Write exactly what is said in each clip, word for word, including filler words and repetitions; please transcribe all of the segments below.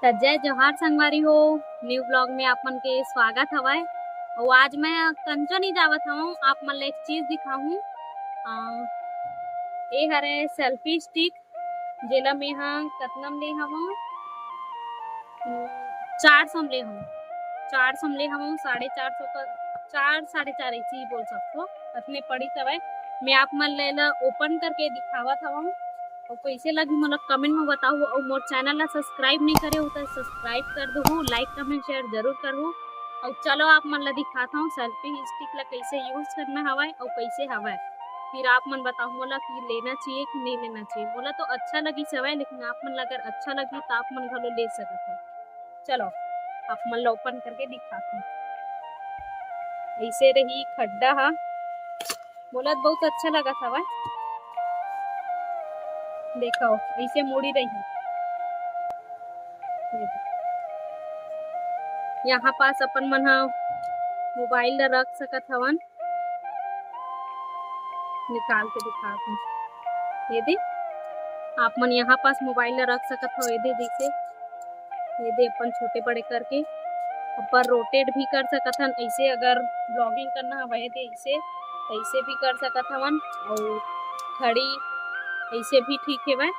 त जय जोहार संगवारी हो, न्यू ब्लॉग में आप मन के स्वागत हवय। अउ आज मैं कंचो नहीं जावत हवं, आप मन ला एक चीज दिखाहूं। अ, ए हरे सेल्फी स्टिक, जेला मैं ह कतना म ले हवं, चार सौ म ले हवं, चार सौ म ले हवं, साढ़े चार सौ का, चार, साढ़े चार ऐसे ही बोल सकथो, अतने पड़ी हवय। मैं आप मन ला एला ओपन करके दिखावत हवं। अउ कइसे लगी मोला कमेंट में बताहू, अउ मोर चैनल ला सब्सक्राइब नहीं करे हो तो सब्सक्राइब कर दहू, लाइक कमेंट शेयर जरूर करहू। अउ चलो आप मन ला दिखात हूँ सेल्फी स्टिक ला कइसे यूज करना हवय अउ कइसे हवय, फिर आप मन बताहू मोला कि लेना चाहिए कि नहीं लेना चाहिए। मोला तो अच्छा लगी हवय, लेकिन आप मन ला अगर अच्छा लगी तो आप मन घलो ले सकत हो। चलो आप मन ला ओपन करके दिखात हूँ। ऐसे रही खड्डा हा, मोला तो बहुत अच्छा लगत हवय। देखो ऐसे मुड़ी रही। यहाँ पास अपन मन ह मोबाइल ला रख सकत हवन, निकाल के दिखात हूँ। ये दे, आप मन यहाँ पास मोबाइल ला रख सकत हो। ये दे, जैसे ये दे अपन छोटे बड़े करके अपन रोटेट भी कर सकत हन। ऐसे अगर ब्लॉगिंग करना हवय दे ऐसे, ऐसे भी कर सकत हवन। और खड़ी ऐसे भी ठीक हेवय।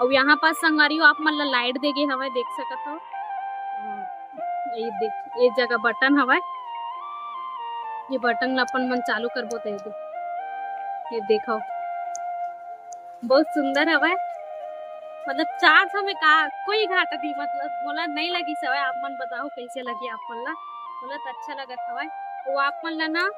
और यहाँ पास संगवारी हो आप मन ला लाइट दे गे हवय, देख सकत हो। ये देख, ये जगह बटन हवय, ये बटन ला अपन मन चालू करबो त ये दे, ये देखो बहुत सुंदर हवय। मतलब चार सौ में का कोई घाटा नहीं, मतलब मोला नहीं लगी हवय। आप मन बताओ कैसे लगी आप मन ला, मोला तो अच्छा लगत हवय। वो आप मन ला ना